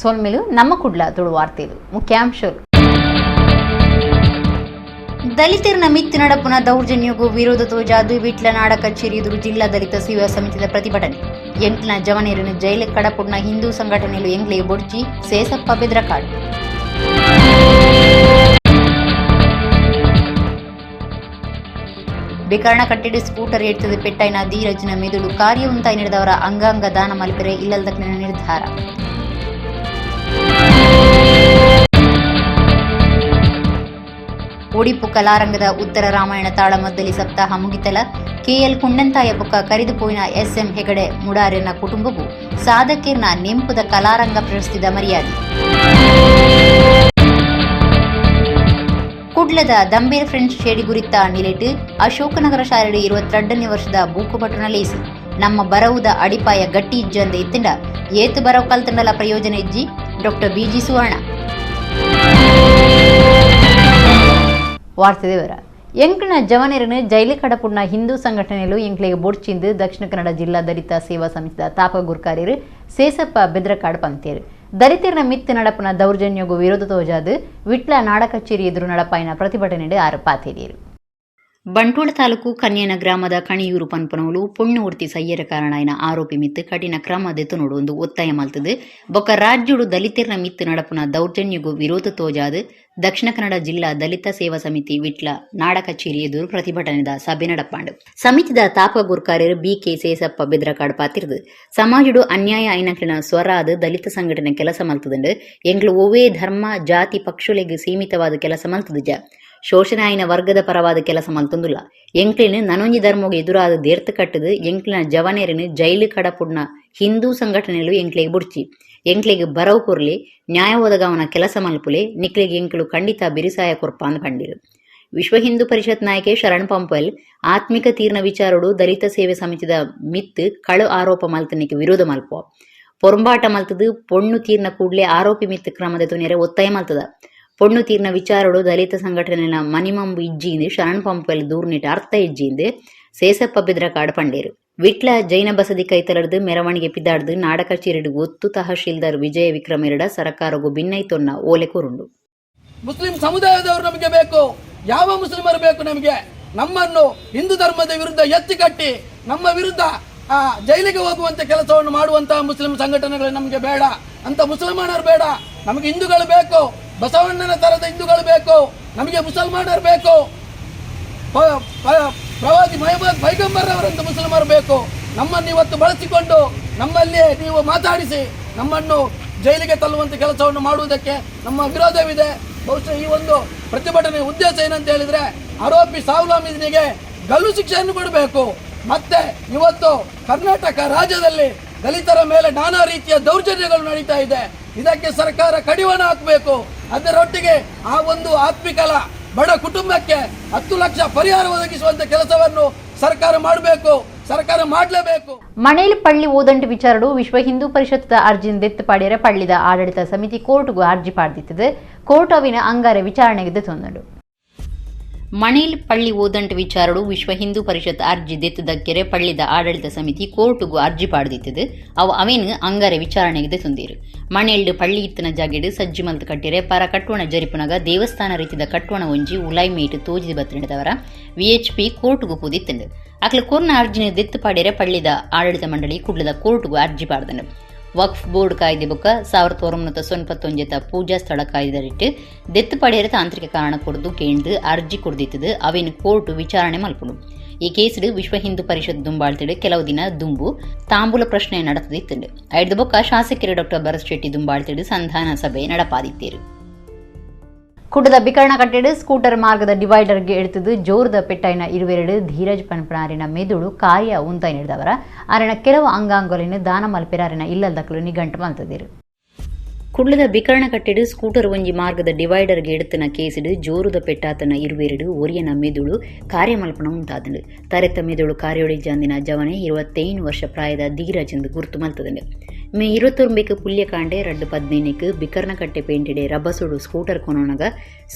ಸೊಲ್ಮೆಲು ನಮ್ಮ ಕುಡ್ಲ ತುಳು ವಾರ್ತೆಲು ಮುಖ್ಯಾಂಶಗಳು. ದಲಿತರನ ಮಿತ್ತು ನಡಪುನ ದೌರ್ಜನ್ಯಗೂ ವಿರೋಧ ತೋಜಾದು ವಿಟ್ಲ ನಾಡ ಕಚೇರಿ ಎದುರು ಜಿಲ್ಲಾ ದಲಿತ ಸೇವಾ ಸಮಿತಿದ ಪ್ರತಿಭಟನೆ. ಎಂಟ್ನ ಜವನೇರನ್ನು ಜೈಲು ಕಡಪುಡ್ನ ಹಿಂದೂ ಸಂಘಟನೆಲು ಎಂಗ್ಲೆ ಬೊಡ್ಚಿ ಸೇಸಪ್ಪ ಬೆದ್ರಕಾಡು. ಬಿಕರ್ಣ ಕಟ್ಟಿಡು ಸ್ಕೂಟರ್ ಎಡ್ತದ ಪೆಟ್ಟಾಯಿನ ಧೀರಜ್ನ ಮೆದುಳು ಕಾರ್ಯ ಉಂತಾಯಿ ನಡೆದವರ ಅಂಗಾಂಗ ದಾನ ಮಲ್ಪೆರೆ ಇಲ್ಲಲ್ದಕ್ಕಿನ ನಿರ್ಧಾರ. ಒಡಿಪು ಕಲಾರಂಗದ ಉತ್ತರ ರಾಮಾಯಣ ತಾಳಮದ್ದಲಿ ಸಪ್ತಾಹ ಮುಗಿತಲ ಕೆಎಲ್ ಕುಂಡಂತಾಯ ಬುಕ್ಕ ಕರಿದು ಪೋಯಿನ ಎಸ್ಎಂ ಹೆಗಡೆ ಮುಡಾರೆನ ಕುಟುಂಬವು ಸಾಧಕಿರ್ನ ನೆಂಪುದ ಕಲಾರಂಗ ಪ್ರಶಸ್ತಿದ ಮರ್ಯಾದೆ. ಕುಡ್ಲದ ದಂಬೇರ್ ಫ್ರೆಂಡ್ಸ್ ಶೇಡಿಗುರಿತ ನಿಲೆಟ್ ಅಶೋಕನಗರ ಶಾಲೆಡು 22ನೇ ವರ್ಷದ ಬೂಕುಪಟುನ ಲೇಸು. ನಮ್ಮ ಬರವುದ ಅಡಿಪಾಯ ಗಟ್ಟಿ ಇಜ್ಜಂದ ಇತ್ತಂಡ ಏತು ಬರವು ಕಲ್ತಂಡಲ ಪ್ರಯೋಜನ ಇಜ್ಜಿ. ಡಾಕ್ಟರ್ ಬಿಜಿ ಸುವರ್ಣ. ವಾರ್ತೆ ವಿವರ. ಎಂಕ್ನ ಜವನೆರನು ಜೈಲು ಕಡಪುಡ್ನ ಹಿಂದೂ ಸಂಘಟನೆಲು ಎಂಕ್ಲೆಗೆ ಬೊಡ್ಚಿಂದು ದಕ್ಷಿಣ ಕನ್ನಡ ಜಿಲ್ಲಾ ದಲಿತ ಸೇವಾ ಸಮಿತಿದ ತಾಪ ಗುರ್ಕಾರ್ಯರು ಸೇಸಪ್ಪ ಬೆದ್ರಕಾಡು ಪಂತೇರು. ದಲಿತರನ ಮಿತ್ತು ನಡಪುನ ದೌರ್ಜನ್ಯಗೂ ವಿರೋಧ ತೋಜಾದು ವಿಟ್ಲ ನಾಡ ಕಚೇರಿ ಎದುರು ನಡಪಾಯಿನ ಪ್ರತಿಭಟನೆ ಆರು ಪಾತೇರಿಯರು. ಬಂಟ್ವಾಳ ತಾಲೂಕು ಕನ್ಯನ ಗ್ರಾಮದ ಕಣಿಯೂರು ಪನ್ಪನವುಲು ಪೊಣ್ಣು ಒರ್ತಿ ಸಯ್ಯರ ಕಾರಣಾಯಿನ ಆರೋಪಿ ಮಿತ್ತು ಕಠಿಣ ಕ್ರಮ ದೆತ್ತುನೋಡು ಒಂದು ಒತ್ತಾಯ ಮಲ್ತದು. ಬೊಕ್ಕ ರಾಜ್ಯುಡು ದಲಿತರನ ಮಿತ್ತು ನಡಪುನ ದೌರ್ಜನ್ಯಗೂ ವಿರೋಧ ತೋಜಾದು ದಕ್ಷಿಣ ಕನ್ನಡ ಜಿಲ್ಲಾ ದಲಿತ ಸೇವಾ ಸಮಿತಿ ವಿಟ್ಲ ನಾಡ ಕಚೇರಿ ಎದುರು ಪ್ರತಿಭಟನೆದ ಸಭೆ ನಡಪಾಂಡು. ಸಮಿತಿದ ತಾಪ ಗುರ್ಕಾರ್ಯರು ಬಿ ಕೆ ಸೇಸಪ್ಪ ಬೆದ್ರಕಾಡು ಪಾತಿರ್ದು ಸಮಾಜಡು ಅನ್ಯಾಯ ಐನಕ್ಲಿನ ಸ್ವರಾದ ದಲಿತ ಸಂಘಟನೆ ಕೆಲಸ ಮಲ್ತದಂಡು. ಎಂಗ್ಲು ಒವ್ವೇ ಧರ್ಮ ಜಾತಿ ಪಕ್ಷುಲೆಗ್ ಸೀಮಿತವಾದ ಕೆಲಸ ಮಲ್ತದುಜ. ಶೋಷಣೆ ಆಯಿನ ವರ್ಗದ ಪರವಾದ ಕೆಲಸ ಮಲ್ತೊಂದುಲ್ಲ. ಎಂಕ್ಲಿನ ನನೊಂಜಿ ಧರ್ಮಗ್ ಎದುರಾದ ದೇರ್ತು ಕಟ್ಟದು ಎಂಕ್ಲಿನ ಜವನೇರನು ಜೈಲು ಕಡಪುಡ್ನ ಹಿಂದೂ ಸಂಘಟನೆಲು ಎಂಕ್ಲೆಗ್ ಬುಡ್ಚಿ. ಎಂಕ್ಲೆಗ್ ಬರವು ಕೊರ್ಲಿ, ನ್ಯಾಯ ಒದಗಾವನ ಕೆಲಸ ಮಲ್ಪುಲೆ, ನಿಕ್ಲೆಗ್ ಎಂಕ್ಲು ಖಂಡಿತ ಬಿರಿಸಾಯ ಕೊರ್ಪ ಅಂದ್ ಪಂಡಿರು. ವಿಶ್ವ ಹಿಂದೂ ಪರಿಷತ್ ನಾಯಕೆ ಶರಣ್ ಪಂಪಲ್ ಆತ್ಮಿಕ ತೀರ್ನ ವಿಚಾರಡು ದಲಿತ ಸೇವೆ ಸಮಿತಿದ ಮಿತ್ತು ಕಳು ಆರೋಪ ಮಲ್ತನಿಗೆ ವಿರೋಧ ಮಲ್ಪುವ ಪೊರಂಬಾಟ ಮಲ್ತದು ಪೊಣ್ಣು ತೀರ್ನ ಕೂಡ್ಲೆ ಆರೋಪಿ ಮಿತ್ತು ಕ್ರಮದ ತುನಿಯರೆ ಒತ್ತಾಯ ಮಲ್ತದ. ಪೊಣ್ಣು ತೀರ್ನ ವಿಚಾರಡು ದಲಿತ ಸಂಘಟನೆನ ಮನಿಮಂಬು ಇಜ್ಜಿಂದು ಶರಣ್ ಪಂಪಲ್ ದೂರ್ನಿಟ ಅರ್ಥ ಇಜ್ಜಿಂದು ಸೇಸಪ್ಪ ಬೆದ್ರಕಾಡು ಪಂಡೇರು. ವಿಟ್ಲ ಜೈನ ಬಸದಿ ಕೈತಲರ್ದು ಮೆರವಣಿಗೆ ಪಿದಾಡ್ದು ನಾಡ ಕಚೇರಿಡು ಒತ್ತು ತಹಶೀಲ್ದಾರ್ ವಿಜಯ ವಿಕ್ರಮೆರಡ ಸರಕಾರಗು ಭಿನ್ನೈತೊನ್ನ ಓಲೆ ಕೊರುಂಡು. ಮುಸ್ಲಿಂ ಸಮುದಾಯದವರು ನಮಗೆ ಬೇಕು, ಯಾವ ಮುಸ್ಲಿಮರು ಬೇಕು ನಮಗೆ? ನಮ್ಮನ್ನು ಹಿಂದೂ ಧರ್ಮದ ವಿರುದ್ಧ ಎತ್ತಿ ಕಟ್ಟಿ ನಮ್ಮ ವಿರುದ್ಧ ಆ ಜೈಲಿಗೆ ಹೋಗುವಂತ ಕೆಲಸವನ್ನು ಮಾಡುವಂತಹ ಮುಸ್ಲಿಂ ಸಂಘಟನೆಗಳು ನಮಗೆ ಬೇಡ, ಅಂತ ಮುಸಲ್ಮಾನರು ಬೇಡ. ನಮಗೆ ಹಿಂದೂಗಳು ಬೇಕು, ಬಸವಣ್ಣನ ತರದ ಹಿಂದೂಗಳು ಬೇಕು, ನಮಗೆ ಮುಸಲ್ಮಾನರು ಬೇಕು, ಪ್ರವಾದಿ ಮೊಹಮ್ಮದ್ ಪೈಗಂಬರ್ ಅವರಂತ ಮುಸಲ್ಮಾನರು ಬೇಕು. ನಮ್ಮನ್ನು ಇವತ್ತು ಬಳಸಿಕೊಂಡು ನಮ್ಮಲ್ಲಿಯೇ ನೀವು ಮಾತಾಡಿಸಿ ನಮ್ಮನ್ನು ಜೈಲಿಗೆ ತಳ್ಳುವಂಥ ಕೆಲಸವನ್ನು ಮಾಡುವುದಕ್ಕೆ ನಮ್ಮ ವಿರೋಧವಿದೆ. ಬಹುಶಃ ಈ ಒಂದು ಪ್ರತಿಭಟನೆ ಉದ್ದೇಶ ಏನಂತ ಹೇಳಿದ್ರೆ, ಆರೋಪಿ ಸಾಹುಲ್ ಹಮೀದ್ನಿಗೆ ಗಲ್ಲು ಶಿಕ್ಷೆಯನ್ನು ಕೊಡಬೇಕು. ಮತ್ತೆ ಇವತ್ತು ಕರ್ನಾಟಕ ರಾಜ್ಯದಲ್ಲಿ ದಲಿತರ ಮೇಲೆ ನಾನಾ ರೀತಿಯ ದೌರ್ಜನ್ಯಗಳು ನಡೀತಾ ಇದೆ. ಇದಕ್ಕೆ ಸರ್ಕಾರ ಕಡಿವಾಣ ಹಾಕಬೇಕು. ಅದರೊಟ್ಟಿಗೆ ಆ ಒಂದು ಆತ್ಮಿಕಲ ಬಡ ಕುಟುಂಬಕ್ಕೆ 10 ಲಕ್ಷ ಪರಿಹಾರ ಒದಗಿಸುವಂತ ಕೆಲಸವನ್ನು ಸರ್ಕಾರ ಮಾಡಬೇಕು, ಸರ್ಕಾರ ಮಾಡಲೇಬೇಕು. ಮಣೇಲ್ ಪಳ್ಳಿ ಓದಂಟು ವಿಚಾರಡು ವಿಶ್ವ ಹಿಂದೂ ಪರಿಷತ್ ಅರ್ಜಿನ ದೆತ್ತು ಪಾಡ್ಯರ ಪಳ್ಳಿದ ಆಡಳಿತ ಸಮಿತಿ ಕೋರ್ಟ್ಗೂ ಅರ್ಜಿ ಪಾಡ್ದಿತ್ತದೆ. ಕೋರ್ಟ್ ಅವಿನ ಅಂಗಾರೆ ವಿಚಾರಣೆಗೆ ತಂದರು. ಮಣೇಲ್ ಪಳ್ಳಿ ಓದಂಟು ವಿಚಾರಡು ವಿಶ್ವ ಹಿಂದೂ ಪರಿಷತ್ ಅರ್ಜಿ ದೆತ್ತುದಕ್ಕೆರೆ ಪಳ್ಳಿದ ಆಡಳಿತ ಸಮಿತಿ ಕೋರ್ಟುಗು ಅರ್ಜಿ ಪಾಡ್ದಿತ್ತದು. ಅವು ಅವೇನು ಅಂಗಾರೆ ವಿಚಾರಣೆಗೆ ತಂದಿರು. ಮಣೇಲ್ಡ್ ಪಳ್ಳಿ ಇತ್ತನ ಜಾಗೆಡು ಸಜ್ಜಿ ಮಲ್ತ್ ಕಟ್ಟಿರೆ ಪರ ಕಟ್ಟೋಣ ಜರಿಪುನಗ ದೇವಸ್ಥಾನ ರೀತಿದ ಕಟ್ಟೋಣ ಒಂಜಿ ಉಲಾಯ್ ಮೇಟ್ ತೋಜಿದ ಬತ್ತಿನದವರ ವಿಎಚ್ಪಿ ಕೋರ್ಟುಗು ಪೂದಿತ್ತಂಡು. ಅಕ್ಲ ಕೋರ್ನ ಅರ್ಜಿನ ದೆತ್ತು ಪಾಡ್ಯರೆ ಪಳ್ಳಿದ ಆಡಳಿತ ಮಂಡಳಿ ಕುಡ್ಲದ ಕೋರ್ಟುಗು ಅರ್ಜಿ ಪಾಡ್ದನು. ವಕ್ಫ್ ಬೋರ್ಡ್ ಕಾಯ್ದೆ ಬೊಕ್ಕ 1991 ಪೂಜಾ ಸ್ಥಳ ಕಾಯ್ದೆರಿಟ್ಟು ದೆತ್ತು ಪಡೆಯರ ತಾಂತ್ರಿಕ ಕಾರಣ ಕೊಡ್ದು ಕೇಂದ್ರ ಅರ್ಜಿ ಕೊಡ್ದಿತ್ತದು. ಅವೇನು ಕೋರ್ಟ್ ವಿಚಾರಣೆ ಮಲ್ಪುಂಡು. ಈ ಕೇಸ್ಡ್ ವಿಶ್ವ ಹಿಂದೂ ಪರಿಷತ್ ದುಂಬಾಳ್ತಿಡು ಕೆಲವು ದಿನ ದುಂಬು ತಾಂಬೂಲ ಪ್ರಶ್ನೆ ನಡೆತದಿತ್ತಂಡು. ಐದು ಬೊಕ್ಕ ಶಾಸಕರು ಡಾಕ್ಟರ್ ಭರತ್ ಶೆಟ್ಟಿ ದುಂಬಾಳ್ತಿಡು ಸಂಧಾನ ಸಭೆ ನಡಪಾದಿತ್ತೇರು. ಕುಟದ ಬಿಕರ್ಣ ಕಟ್ಟೆಡು ಸ್ಕೂಟರ್ ಮಾರ್ಗದ ಡಿವೈಡರ್ಗೆ ಎಡ್ತದು ಜೋರದ ಪೆಟ್ಟಾಯಿನ ಇರುವೆರಡು ಧೀರಜ್ ಪನ್ಪನಾರಿನ ಮೆದುಳು ಕಾರ್ಯ ಉಂತಾಯಿ ನೀಡಿದವರ ಅರಣ ಕೆಲವು ಅಂಗಾಂಗೊಲಿನ ದಾನ ಮಲ್ಪೆರಾರಿನ ಇಲ್ಲಲ್ದಕ್ಕಲು ನಿಘಂಟು ಮಲ್ತದಿರು. ಕುಡ್ಲದ ಬಿಕರ್ಣ ಕಟ್ಟೆಡು ಸ್ಕೂಟರ್ ಒಂಜಿ ಮಾರ್ಗದ ಡಿವೈಡರ್ಗೆ ಎಡ್ತನ ಕೇಸಿಡು ಜೋರುದ ಪೆಟ್ಟಾತನ ಇರುವೆರಡು ಒರಿಯನ ಮೆದುಳು ಕಾರ್ಯಮಲ್ಪನ ಉಂಟಾದಂಡು. ತರೆತ ಮೆದುಳು ಕಾರ್ಯೊಡಿ ಜಾಂದಿನ ಜವನೆ 25 ವರ್ಷ ಪ್ರಾಯದ ಧೀರಜ್ ಎಂದು ಗುರುತು ಮಲ್ತದಂಡು. ಮೇ 29 ಪುಲ್ಯಕಾಂಡೆ 2:15ಕ್ಕೆ ಬಿಕರ್ನಕಟ್ಟೆ ಪೇಂಟಿಡೆ ರಬ್ಬಸೋಡು ಸ್ಕೂಟರ್ ಕೊನೊನಗ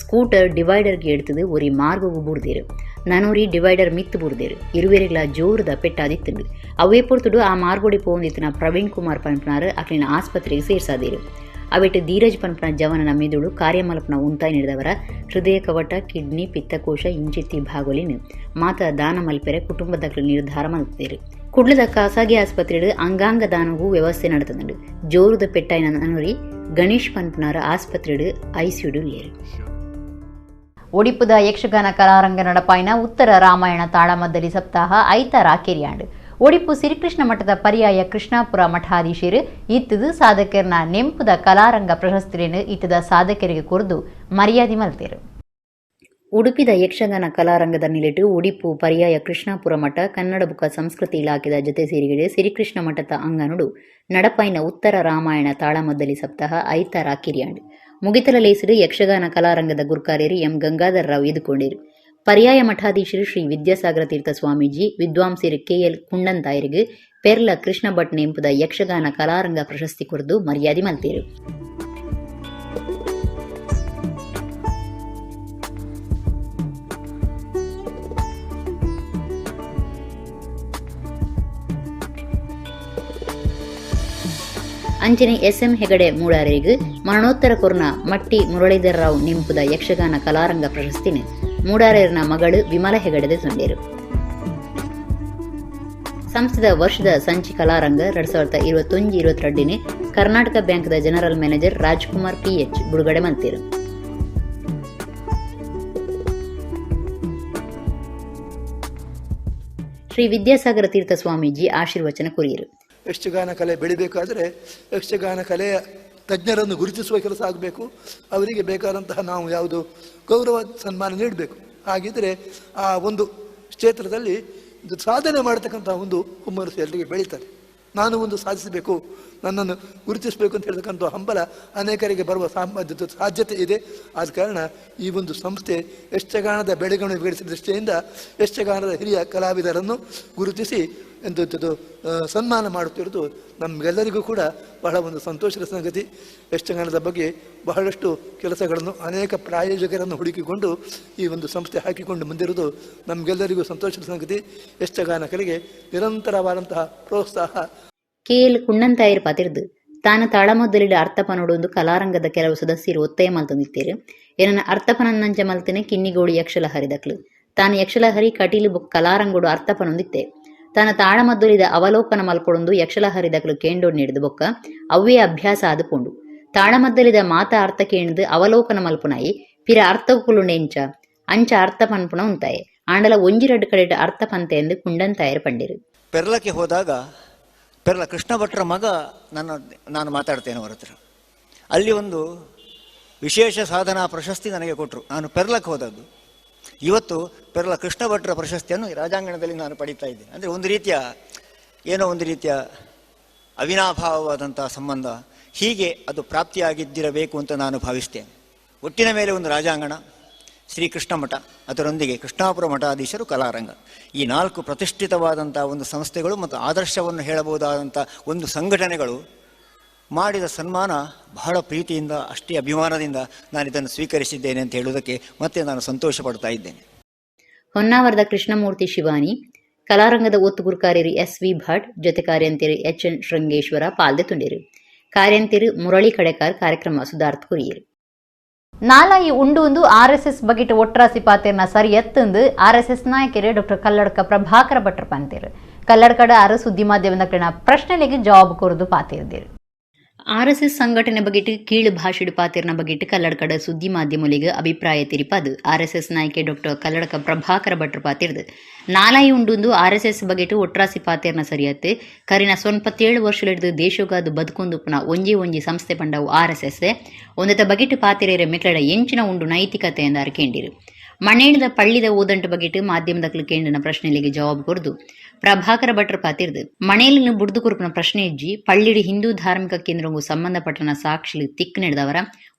ಸ್ಕೂಟರ್ ಡಿವೈಡರ್ಗೆ ಎಡ್ತದು ಒರಿ ಮಾರ್ಗಗು ಬೂರ್ದೇರು. ನನೋರಿ ಡಿವೈಡರ್ ಮಿತ್ತು ಬೂರ್ದೇರು. ಇರುವೆರೆಗ್ಲ ಜೋರುದ ಪೆಟ್ಟಾದಿತ್ತಂಡು. ಅವೇ ಪೊರ್ತುಡು ಆ ಮಾರ್ಗೋಡಿ ಪೋಂದಿತ್ತನ ಪ್ರವೀಣ್ ಕುಮಾರ್ ಪನ್ಪನಾರು ಅಕ್ಲಿನ ಆಸ್ಪತ್ರೆಗೆ ಸೇರ್ಸಾದೇರು. ಅವೆಟ್ ಧೀರಜ್ ಪನ್ಪನ ಜವನನ ಮೆದುಳು ಕಾರ್ಯಮಲ್ಪನ ಉಂತಾಯಿ ನೀಡಿದವರ ಹೃದಯ ಕವಟ, ಕಿಡ್ನಿ, ಪಿತ್ತಕೋಶ ಇಂಚಿತ್ತಿ ಭಾಗೊಲಿನ್ ಮಾತ ದಾನ ಮಲ್ಪೆರೆ ಕುಟುಂಬದಕ್ಲು ನಿರ್ಧಾರ ಮಲ್ತೇರು. ಕುಡ್ಲದ ಖಾಸಗಿ ಆಸ್ಪತ್ರೆಡ್ ಅಂಗಾಂಗ ದಾನಗೂ ವ್ಯವಸ್ಥೆ ನಡೆತದುಂಡು. ಜೋರುದ ಪೆಟ್ಟಾಯಿನ ನನೊರಿ ಗಣೇಶ್ ಪನ್ಪುನಾರ್ ಆಸ್ಪತ್ರೆಡ್ ಐಸಿಯುಡ್ ಉಲ್ಲೆರ್. ಒಡಿಪುದ ಯಕ್ಷಗಾನ ಕಲಾರಂಗ ನಡಪಾಯಿನ ಉತ್ತರ ರಾಮಾಯಣ ತಾಳಮದ್ದಲಿ ಸಪ್ತಾಹ ಐತಾರ ಕೆರಿಯಾಂಡು. ಒಡಿಪು ಸಿರಿಕೃಷ್ಣ ಮಠದ ಪರ್ಯಾಯ ಕೃಷ್ಣಾಪುರ ಮಠಾಧೀಶರು ಇತ್ತದು ಸಾಧಕರ್ನ ನೆಂಪುದ ಕಲಾರಂಗ ಪ್ರಶಸ್ತಿಯನ್ನು ಇತ್ತದ ಸಾಧಕರಿಗೆ ಕೊರ್ದು ಮರ್ಯಾದೆ ಮಲ್ತೇರು. ಉಡುಪಿದ ಯಕ್ಷಗಾನ ಕಲಾರಂಗದ ನಿಲೆಟು ಒಡಿಪು ಪರ್ಯಾಯ ಕೃಷ್ಣಾಪುರ ಮಠ ಕನ್ನಡ ಬುಕ್ಕ ಸಂಸ್ಕೃತಿ ಇಲಾಖೆದ ಜೊತೆ ಸೇರಿಗಡೆ ಸಿರಿಕೃಷ್ಣ ಮಠದ ಅಂಗನುಡು ನಡಪಾಯಿನ ಉತ್ತರ ರಾಮಾಯಣ ತಾಳಮದ್ದಲಿ ಸಪ್ತಾಹ ಐತಾರ ಕಿರಿಯಾಂಡು. ಮುಗಿತಲ ಲೇಸಿಡು ಯಕ್ಷಗಾನ ಕಲಾರಂಗದ ಗುರ್ಕಾರ್ಯರು ಎಂ ಗಂಗಾಧರ ರಾವ್ ಎದುಕೊಂಡಿರು. ಪರ್ಯಾಯ ಮಠಾಧೀಶರು ಶ್ರೀ ವಿದ್ಯಾಸಾಗರ ತೀರ್ಥ ಸ್ವಾಮೀಜಿ, ವಿದ್ವಾಂಸರು ಕೆಎಲ್ ಕುಂಡಂತಾಯರಿಗೆ ಪೆರ್ಲ ಕೃಷ್ಣ ಭಟ್ ನೆಂಪುದ ಯಕ್ಷಗಾನ ಕಲಾರಂಗ ಪ್ರಶಸ್ತಿ ಕೊರ್ದು ಮರ್ಯಾದೆ ಮಲ್ತೇರು. ಅಂಚನೆ ಎಸ್.ಎಂ. ಹೆಗಡೆ ಮೂಡಾರಿಗೆ ಮರಣೋತ್ತರ ಕೊರ್ನ ಮಟ್ಟಿ ಮುರಳೀಧರ ರಾವ್ ನೆಂಪುದ ಯಕ್ಷಗಾನ ಕಲಾರಂಗ ಪ್ರಶಸ್ತಿನ ಮೂಡಾರೇರ್ನ ಮಗಳು ವಿಮಲ ಹೆಗಡೆದ ತೊಂಡೇರು. ಸಂಸ್ಥೆದ ವರ್ಷದ ಸಂಚಿ ಕಲಾರಂಗ 2021-22 Karnataka ಬ್ಯಾಂಕ್ದ general manager Rajkumar PH ಬಿಡುಗಡೆ ಮಲ್ತೇರು. ಶ್ರೀ ವಿದ್ಯಾಸಾಗರ ತೀರ್ಥ ಸ್ವಾಮೀಜಿ ಆಶೀರ್ವಚನ ಕೊರಿಯರು. ಯಕ್ಷಗಾನ ಕಲೆ ಬೆಳಿಬೇಕಾದರೆ ಯಕ್ಷಗಾನ ಕಲೆಯ ತಜ್ಞರನ್ನು ಗುರುತಿಸುವ ಕೆಲಸ ಆಗಬೇಕು. ಅವರಿಗೆ ಬೇಕಾದಂತಹ ನಾವು ಯಾವುದು ಗೌರವ ಸನ್ಮಾನ ನೀಡಬೇಕು. ಹಾಗಿದ್ದರೆ ಆ ಒಂದು ಕ್ಷೇತ್ರದಲ್ಲಿ ಸಾಧನೆ ಮಾಡತಕ್ಕಂಥ ಒಂದು ಹುಮ್ಮಸ್ಸು ಎಲ್ಲರಿಗೆ ಬೆಳೀತಾರೆ. ನಾನು ಒಂದು ಸಾಧಿಸಬೇಕು, ನನ್ನನ್ನು ಗುರುತಿಸಬೇಕು ಅಂತ ಹೇಳ್ತಕ್ಕಂಥ ಹಂಬಲ ಅನೇಕರಿಗೆ ಬರುವ ಸಾಧ್ಯತೆ ಇದೆ. ಆದ ಕಾರಣ ಈ ಒಂದು ಸಂಸ್ಥೆ ಯಕ್ಷಗಾನದ ಬೆಳವಣಿಗೆ ಬೆಳೆಸಿದ ದೃಷ್ಟಿಯಿಂದ ಯಕ್ಷಗಾನದ ಹಿರಿಯ ಕಲಾವಿದರನ್ನು ಗುರುತಿಸಿ ಎಂಥದ್ದು ಸನ್ಮಾನ ಮಾಡುತ್ತಿರುವುದು ನಮಗೆಲ್ಲರಿಗೂ ಕೂಡ ಬಹಳ ಒಂದು ಸಂತೋಷದ ಸಂಗತಿ. ಯಕ್ಷಗಾನದ ಬಗ್ಗೆ ಬಹಳಷ್ಟು ಕೆಲಸಗಳನ್ನು ಅನೇಕ ಪ್ರಾಯೋಜಕರನ್ನು ಹುಡುಕಿಕೊಂಡು ಈ ಒಂದು ಸಂಸ್ಥೆ ಹಾಕಿಕೊಂಡು ಮುಂದಿರುವುದು ನಮಗೆಲ್ಲರಿಗೂ ಸಂತೋಷದ ಸಂಗತಿ. ಯಕ್ಷಗಾನ ಕಲೆಗೆ ನಿರಂತರವಾದಂತಹ ಪ್ರೋತ್ಸಾಹ. ಕೆಎಲ್ ಕುಣ್ಣಂತಾಯರ್ ಪಾತಿರ್ದು ತಾನು ತಾಳಮದ್ದಲಿಡ ಅರ್ಥಪನೋಡು ಕಲಾರಂಗದ ಕೆಲವು ಸದಸ್ಯರು ಒತ್ತಾಯ ಮಲ್ತೊಂದಿತ್ತೇರು. ಏನನ್ನ ಅರ್ಥಪನನ್ನಂಚ ಮಲ್ತನೆ ಕಿನ್ನಿಗೋಳಿ ಯಕ್ಷಲಹರಿ ದಕ್ಲು ತಾನು ಯಕ್ಷಲಹರಿ ಕಟೀಲು ಕಲಾರಂಗೋಡು ಅರ್ಥಪನೊಂದಿತ್ತೆ. ತಾನ ತಾಳಮದ್ದಲಿದ ಅವಲೋಕನ ಮಲ್ಪೊಡೊಂದು ಯಕ್ಷಲಹರಿ ದಕ್ಲು ಕೇಂಡೋಡ್ ನೀಡಿದ ಬೊಕ್ಕ ಅವ್ವೇ ಅಭ್ಯಾಸ ಆದುಪೋಂಡು. ತಾಳಮದ್ದಲಿದ ಮಾತ ಅರ್ಥ ಕೇಂದು ಅವಲೋಕನ ಮಲ್ಪುನಾಯಿ ಪಿರ ಅರ್ಥಕುಲು ನೆಂಚ ಅಂಚ ಅರ್ಥ ಪನ್ಪುಣ ಉಂತಾಯೆ ಆಂಡಲ ಒಂಜಿರಡ್ಡು ಕಡೆಟ ಅರ್ಥ ಪಂತೆ ಎಂದು ಕುಂಡಂತಾಯರ್ ಪಂಡಿರು. ಪೆರ್ಲಕ್ಕೆ ಹೋದಾಗ ಪೆರ್ಲ ಕೃಷ್ಣ ಭಟ್ರ ಮಗ ನಾನು ಮಾತಾಡ್ತೇನೆ ಅವರ ಹತ್ರ. ಅಲ್ಲಿ ಒಂದು ವಿಶೇಷ ಸಾಧನಾ ಪ್ರಶಸ್ತಿ ನನಗೆ ಕೊಟ್ಟರು. ನಾನು ಪೆರ್ಲಕ್ಕೆ ಹೋದದ್ದು. ಇವತ್ತು ಪೆರ್ಲ ಕೃಷ್ಣ ಭಟ್ರ ಪ್ರಶಸ್ತಿಯನ್ನು ರಾಜಾಂಗಣದಲ್ಲಿ ನಾನು ಪಡೀತಾ ಇದ್ದೇನೆ. ಅಂದರೆ ಒಂದು ರೀತಿಯ ಏನೋ ಒಂದು ರೀತಿಯ ಅವಿನಾಭಾವವಾದಂಥ ಸಂಬಂಧ ಹೀಗೆ ಅದು ಪ್ರಾಪ್ತಿಯಾಗಿದ್ದಿರಬೇಕು ಅಂತ ನಾನು ಭಾವಿಸ್ತೇನೆ. ಒಟ್ಟಿನ ಮೇಲೆ ಒಂದು ರಾಜಾಂಗಣ, ಶ್ರೀಕೃಷ್ಣ ಮಠ, ಅದರೊಂದಿಗೆ ಕೃಷ್ಣಾಪುರ ಮಠಾಧೀಶರು, ಕಲಾರಂಗ, ಈ ನಾಲ್ಕು ಪ್ರತಿಷ್ಠಿತವಾದಂಥ ಒಂದು ಸಂಸ್ಥೆಗಳು ಮತ್ತು ಆದರ್ಶವನ್ನು ಹೇಳಬಹುದಾದಂಥ ಒಂದು ಸಂಘಟನೆಗಳು ಮಾಡಿದ ಸನ್ಮಾನ ಬಹಳ ಪ್ರೀತಿಯಿಂದ, ಅಷ್ಟೇ ಅಭಿಮಾನದಿಂದ ನಾನು ಇದನ್ನು ಸ್ವೀಕರಿಸಿದ್ದೇನೆ ಅಂತ ಹೇಳುವುದಕ್ಕೆ ಮತ್ತೆ ನಾನು ಸಂತೋಷ ಪಡ್ತಾ ಇದ್ದೇನೆ. ಹೊನ್ನಾವರದ ಕೃಷ್ಣಮೂರ್ತಿ ಶಿವಾನಿ, ಕಲಾರಂಗದ ಒತ್ತು ಗುರುಕಾರ್ಯರು ಎಸ್ ವಿ ಭಟ್, ಜೊತೆ ಕಾರ್ಯಂತಿರು ಎಚ್ ಎನ್ ಶೃಂಗೇಶ್ವರ ಪಾಲ್ದೆ ತುಂಡಿರು. ಕಾರ್ಯಂತಿರು ಮುರಳಿ ಕಡೆಕಾರ್ ಕಾರ್ಯಕ್ರಮ ಸುಧಾರ್ಥ ಕುರಿಯರು. ನಾಲಾಯಿ ಉಂಡು ಒಂದು ಆರ್ಎಸ್ಎಸ್ ಬಗೆಟ್ ಒಟ್ರಾಸಿ ಪಾತೆರ್ನ ಸರಿ ಎತ್ತಂದು ಆರ್ಎಸ್ಎಸ್ ನಾಯಕರು ಡಾಕ್ಟರ್ ಕಲ್ಲಡ್ಕ ಪ್ರಭಾಕರ ಭಟ್ರ ಪಂತೇರು. ಕಲ್ಲಡ್ಕಡ ಅರ ಸುದ್ದಿ ಮಾಧ್ಯಮದ ಪ್ರಶ್ನೆಗಳಿಗೆ ಜವಾಬ್ ಕೊರದು ಪಾತಿರ್ದಿರು. ಆರ್ಎಸ್ಎಸ್ ಸಂಘಟನೆ ಬಗೆಟ್ ಕೀಳು ಭಾಷೆಡು ಪಾತಿರ್ನ ಬಗೆಟ್ ಕಲ್ಲಡ್ಕಡ ಸುದ್ದಿ ಮಾಧ್ಯಮಗಳಿಗೆ ಅಭಿಪ್ರಾಯ ತಿರಿಪಾದು ಆರ್ಎಸ್ಎಸ್ ನಾಯಕೆ ಡಾಕ್ಟರ್ ಕಲ್ಲಡ್ಕ ಪ್ರಭಾಕರ ಭಟ್ರ ಪಾತಿರ್ದು. ನಾಲಾಯಿ ಉಂಡುಂದು ಆರ್ಎಸ್ಎಸ್ ಬಗೆಟ್ ಒಟ್ರಾಸಿ ಪಾತಿರ್ನ ಸರಿಯತ್ತೆ. ಕರಿನ 97 ವರ್ಷಲಿಡ್ದು ದೇಶಗಾದು ಬದುಕೊಂದು ಪುನಃ ಒಂಜಿ ಒಂಜಿ ಸಂಸ್ಥೆ ಪಂಡವು ಆರ್ಎಸ್ಎಸ್ ಒಂದೆತ ಬಗೆಟ್ ಪಾತಿರೇರೆ ಮೆಕ್ಲಡ ಎಂಚಿನ ಉಂಡು ನೈತಿಕತೆ ಎಂದು ಅರ್ಕೇಂಡಿರು. ಮಣ್ಣೇಳಿದ ಪಳ್ಳಿದ ಓದಂಟು ಬಗೆಟ್ ಮಾಧ್ಯಮದಕ್ಲು ಕೇಂದ್ರನ ಪ್ರಶ್ನೆಗಳಿಗೆ ಜವಾಬ್ ಕೊರ್ದು ಪ್ರಭಾಕರ ಭಟ್ರ ಪಾತಿರ್ದು. ಮಣೇಲಿನ ಬುಡ್ದು ಕುರುಪಿನ ಪ್ರಶ್ನೆ ಇಜ್ಜಿ ಪಳ್ಳಿಡು ಹಿಂದೂ ಧಾರ್ಮಿಕ ಕೇಂದ್ರಗೂ ಸಂಬಂಧಪಟ್ಟನ ಸಾಕ್ಷಿಲು ತಿಕ್ ನಡೆದವರ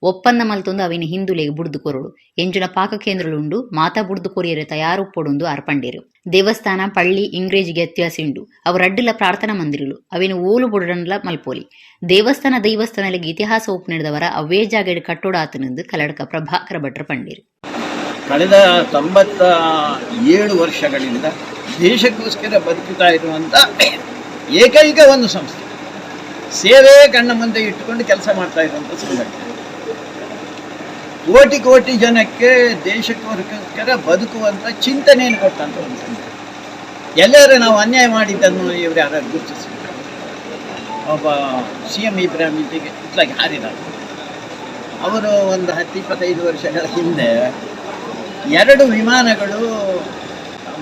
ಒಪ್ಪಂದ ಮಲ್ತೊಂದು ಅವಿನ ಹಿಂದೂಲೆಗೆ ಬುಡ್ದು ಕೊರಡು ಎಂಜಿನ ಪಾಕ ಕೇಂದ್ರಲು ಉಂಡು ಮಾತಾ ಬುಡ್ದು ಕೊರಿಯರೆ ತಯಾರುಪ್ಪೊಡುಂದು ಅರ್ಪಂಡೇರು. ದೇವಸ್ಥಾನ ಪಳ್ಳಿ ಇಂಗ್ರೇಜಿಗೆ ವ್ಯತ್ಯಾಸ ಉಂಡು ಅವರಡ್ಡುಲ ಪ್ರಾರ್ಥನಾ ಮಂದಿರಲು ಅವಿನ ಓಲು ಬುಡನ್ಲ ಮಲ್ಪೋಲಿ. ದೇವಸ್ಥಾನ ದೈವಸ್ಥಾನಲಿಗೆ ಇತಿಹಾಸ ಒಪ್ಪು ನಡೆದವರ ಅವೇ ಜಾಗೆಡ್ ಕಟ್ಟೋಡ ಆತನೆಂದು ಕಲ್ಲಡ್ಕ ಪ್ರಭಾಕರ ಭಟ್ರ ಪಂಡೀರು. ಕಳೆದ 97 ವರ್ಷಗಳಿಂದ ದೇಶಕ್ಕೋಸ್ಕರ ಬದುಕುತ್ತಾ ಇರುವಂಥ ಏಕೈಕ ಒಂದು ಸಂಸ್ಥೆ. ಸೇವೆ ಕಣ್ಣ ಮುಂದೆ ಇಟ್ಟುಕೊಂಡು ಕೆಲಸ ಮಾಡ್ತಾ ಇರುವಂಥ ಸಂಘಟನೆ. ಕೋಟಿ ಕೋಟಿ ಜನಕ್ಕೆ ದೇಶಕ್ಕೋಸ್ಕರ ಬದುಕುವಂಥ ಚಿಂತನೆಯನ್ನು ಕೊಟ್ಟಂಥ ಒಂದು ಸಂಘಟನೆ. ಎಲ್ಲರೂ ನಾವು ಅನ್ಯಾಯ ಮಾಡಿದ್ದನ್ನು ಇವರು ಯಾರು ಗುರುತಿಸಿದ್ರು. ಒಬ್ಬ ಸಿ.ಎಂ. ಇಬ್ರಾಹಿಂ ಇತ್ಲಾಗಿ ಹಾರಿದ ಅವರು ಒಂದು 10-25 ವರ್ಷಗಳ ಹಿಂದೆ 2 ವಿಮಾನಗಳು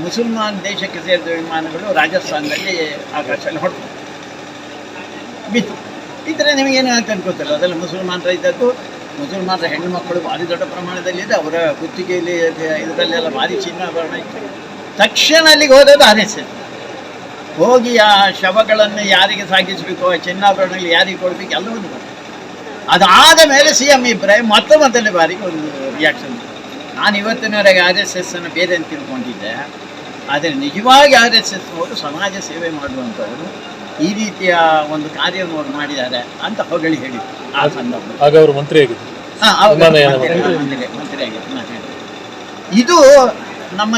ಮುಸಲ್ಮಾನ್ ದೇಶಕ್ಕೆ ಸೇರಿದ ವಿಮಾನಗಳು ರಾಜಸ್ಥಾನದಲ್ಲಿ ಆಕಾಶದಲ್ಲಿ ಹೊಡೆದು ಬಿತ್ತು. ಇದ್ದರೆ ನಿಮಗೇನು ಅಂತ ಅನ್ಕೋತಿಲ್ಲ, ಅದೆಲ್ಲ ಮುಸಲ್ಮಾನರ ಇದ್ದದ್ದು. ಮುಸಲ್ಮಾನರ ಹೆಣ್ಣು ಮಕ್ಕಳು ಭಾರಿ ದೊಡ್ಡ ಪ್ರಮಾಣದಲ್ಲಿದೆ, ಅವರ ಕುತ್ತಿಗೆಯಲ್ಲಿ ಇದರಲ್ಲೆಲ್ಲ ಭಾರಿ ಚಿನ್ನಾಭರಣ ಇತ್ತು. ತಕ್ಷಣ ಅಲ್ಲಿಗೆ ಹೋದದ್ದು RSS. ಹೋಗಿ ಆ ಶವಗಳನ್ನು ಯಾರಿಗೆ ಸಾಗಿಸಬೇಕು, ಆ ಚಿನ್ನಾಭರಣಗಳು ಯಾರಿಗೆ ಕೊಡಬೇಕು ಎಲ್ಲವನ್ನೂ ಬಂತು. ಅದಾದ ಮೇಲೆ ಸಿ.ಎಂ. ಇಬ್ರಾಹಿಂ ಮೊತ್ತ ಮೊದಲನೇ ಬಾರಿಗೆ ಒಂದು ರಿಯಾಕ್ಷನ್. ನಾನು ಇವತ್ತಿನವರೆಗೆ RSS ಅನ್ನು ಬೇರೆ ಅಂತ ತಿಳ್ಕೊಂಡಿದ್ದೆ, ಆದರೆ ನಿಜವಾಗಿ RSS ಅವರು ಸಮಾಜ ಸೇವೆ ಮಾಡುವಂಥವರು, ಈ ರೀತಿಯ ಒಂದು ಕಾರ್ಯವನ್ನು ಅವರು ಮಾಡಿದ್ದಾರೆ ಅಂತ ಹೊಗಳಿ ಹೇಳಿದ್ರು ಆ ಸಂದರ್ಭ. ಆಗ ಅವರು ಮಂತ್ರಿ ಆಗಿದ್ದರು. ಮಂತ್ರಿ ಆಗಿದ್ರು. ನಾನು ಹೇಳಿದೆ ಇದು ನಮ್ಮ